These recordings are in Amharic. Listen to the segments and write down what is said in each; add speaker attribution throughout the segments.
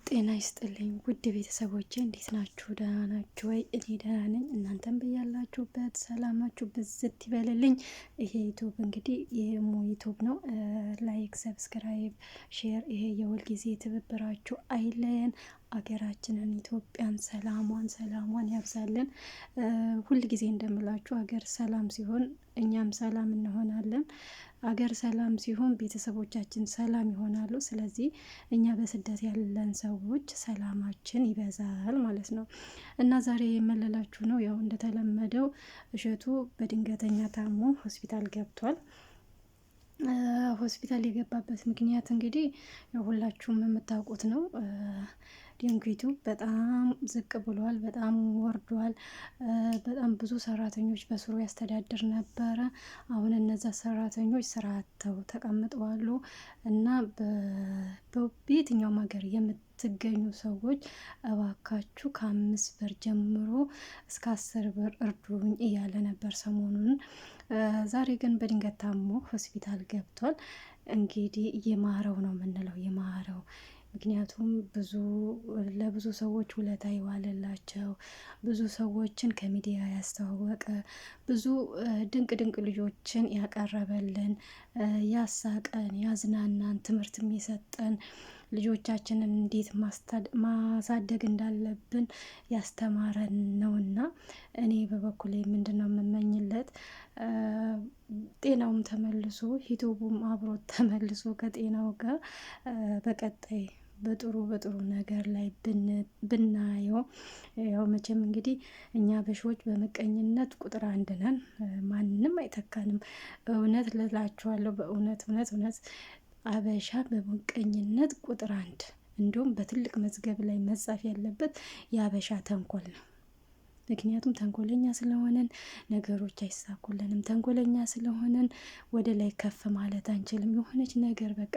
Speaker 1: ጤና ይስጥልኝ ውድ ቤተሰቦቼ፣ እንዴት ናችሁ? ደህና ናችሁ ወይ? እኔ ደህና ነኝ። እናንተም በያላችሁበት ሰላማችሁ ብዝት ይበልልኝ። ይሄ ዩቱብ እንግዲህ የሞ ዩቱብ ነው። Like፣ subscribe፣ share ይሄ የሁል ጊዜ ትብብራችሁ አይለየን። አገራችንን ኢትዮጵያን ሰላሟን ሰላሟን ያብዛልን። ሁል ጊዜ እንደምላችሁ አገር ሰላም ሲሆን እኛም ሰላም እንሆናለን። አገር ሰላም ሲሆን ቤተሰቦቻችን ሰላም ይሆናሉ። ስለዚህ እኛ በስደት ያለን ሰዎች ሰላማችን ይበዛል ማለት ነው። እና ዛሬ የመለላችሁ ነው ያው እንደተለመደው እሸቱ በድንገተኛ ታሞ ሆስፒታል ገብቷል። ሆስፒታል የገባበት ምክንያት እንግዲህ ሁላችሁም የምታውቁት ነው። ድንጊቱ በጣም ዝቅ ብሏል፣ በጣም ወርዷል። በጣም ብዙ ሰራተኞች በስሩ ያስተዳድር ነበረ። አሁን እነዛ ሰራተኞች ስራ አጥተው ተቀምጠዋሉ እና በየትኛውም ሀገር የምትገኙ ሰዎች እባካችሁ ከ5 ብር ጀምሮ እስከ 10 ብር እርዱኝ እያለ ነበር ሰሞኑን። ዛሬ ግን በድንገት ታሞ ሆስፒታል ገብቷል። እንግዲህ የማረው ነው የምንለው፣ የማረው። ምክንያቱም ብዙ ለብዙ ሰዎች ውለታ የዋለላቸው፣ ብዙ ሰዎችን ከሚዲያ ያስተዋወቀ፣ ብዙ ድንቅ ድንቅ ልጆችን ያቀረበልን፣ ያሳቀን፣ ያዝናናን፣ ትምህርትም የሰጠን፣ ልጆቻችንን እንዴት ማሳደግ እንዳለብን ያስተማረን ነውና እኔ በበኩሌ ምንድን ነው የምመኝለት፣ ጤናውም ተመልሶ ሂቶቡም አብሮ ተመልሶ ከጤናው ጋር በቀጣይ በጥሩ በጥሩ ነገር ላይ ብናየው። ያው መቼም እንግዲህ እኛ በሺዎች በምቀኝነት ቁጥር አንድ ነን፣ ማንም አይተካንም። እውነት ልላችኋለሁ፣ በእውነት እውነት እውነት አበሻ በምቀኝነት ቁጥር አንድ፣ እንዲሁም በትልቅ መዝገብ ላይ መጻፍ ያለበት የአበሻ ተንኮል ነው። ምክንያቱም ተንኮለኛ ስለሆነን ነገሮች አይሳኩልንም። ተንኮለኛ ስለሆነን ወደ ላይ ከፍ ማለት አንችልም። የሆነች ነገር በቃ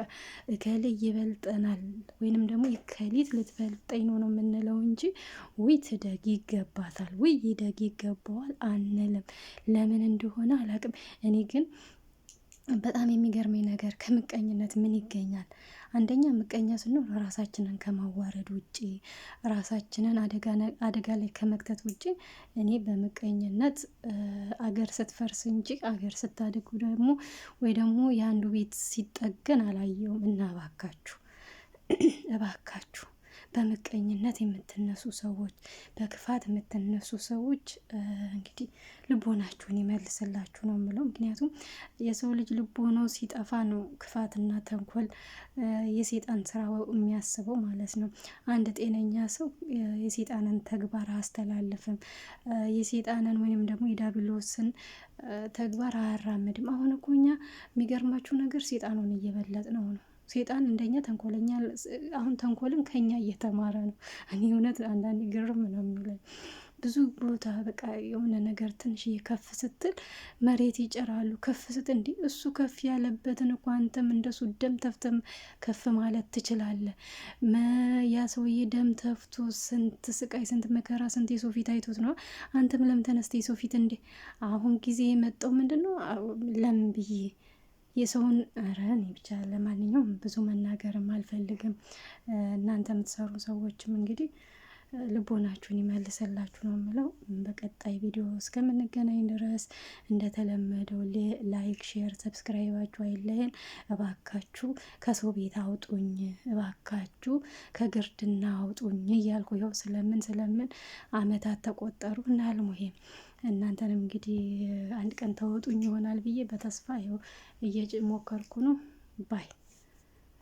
Speaker 1: እከሌ ይበልጠናል ወይንም ደግሞ እከሊት ልትበልጠኝ ነው ነው የምንለው እንጂ ውይ ትደግ ይገባታል፣ ውይ ይደግ ይገባዋል አንልም። ለምን እንደሆነ አላቅም። እኔ ግን በጣም የሚገርመኝ ነገር ከምቀኝነት ምን ይገኛል? አንደኛ ምቀኛ ስንሆን ራሳችንን ከማዋረድ ውጪ፣ ራሳችንን አደጋ ላይ ከመክተት ውጪ፣ እኔ በምቀኝነት አገር ስትፈርስ እንጂ አገር ስታድግ ደግሞ ወይ ደግሞ የአንዱ ቤት ሲጠገን አላየውም። እና እባካችሁ እባካችሁ በምቀኝነት የምትነሱ ሰዎች፣ በክፋት የምትነሱ ሰዎች እንግዲህ ልቦናችሁን ይመልስላችሁ ነው የምለው። ምክንያቱም የሰው ልጅ ልቦናው ሲጠፋ ነው ክፋትና ተንኮል የሴጣን ስራ የሚያስበው ማለት ነው። አንድ ጤነኛ ሰው የሴጣንን ተግባር አያስተላልፍም። የሴጣንን ወይም ደግሞ የዳብሎስን ተግባር አያራምድም። አሁን እኮ እኛ የሚገርማችሁ ነገር ሴጣኑን እየበለጥ ነው ነው። ሴጣን እንደኛ ተንኮለኛ አሁን ተንኮልን ከኛ እየተማረ ነው። እኔ እውነት አንዳንዴ ግርም ነው የሚለኝ። ብዙ ቦታ በቃ የሆነ ነገር ትንሽዬ ከፍ ስትል መሬት ይጭራሉ። ከፍ ስትል እንዲህ እሱ ከፍ ያለበትን እኮ አንተም እንደሱ ደም ተፍተም ከፍ ማለት ትችላለህ። ያ ሰውዬ ደም ተፍቶ ስንት ስቃይ፣ ስንት መከራ፣ ስንት የሰው ፊት አይቶት ነው። አንተም ለምን ተነስተ የሰው ፊት እንዴ? አሁን ጊዜ የመጣው ምንድን ነው? ለምን ብዬ የሰውን ኧረ እኔ ብቻ ለማንኛውም ብዙ መናገርም አልፈልግም። እናንተ የምትሰሩ ሰዎችም እንግዲህ ልቦናችሁን ይመልስላችሁ ነው የምለው። በቀጣይ ቪዲዮ እስከምንገናኝ ድረስ እንደተለመደው like፣ share፣ subscribe ኣችሁ አይለየን። እባካችሁ ከሰው ቤት አውጡኝ፣ እባካችሁ ከግርድና አውጡኝ እያልኩ ይኸው ስለምን ስለምን አመታት ተቆጠሩ እና አልሙሄም እናንተንም እንግዲህ አንድ ቀን ተወጡኝ ይሆናል ብዬ በተስፋ ይኸው እየሞከርኩ ነው bye።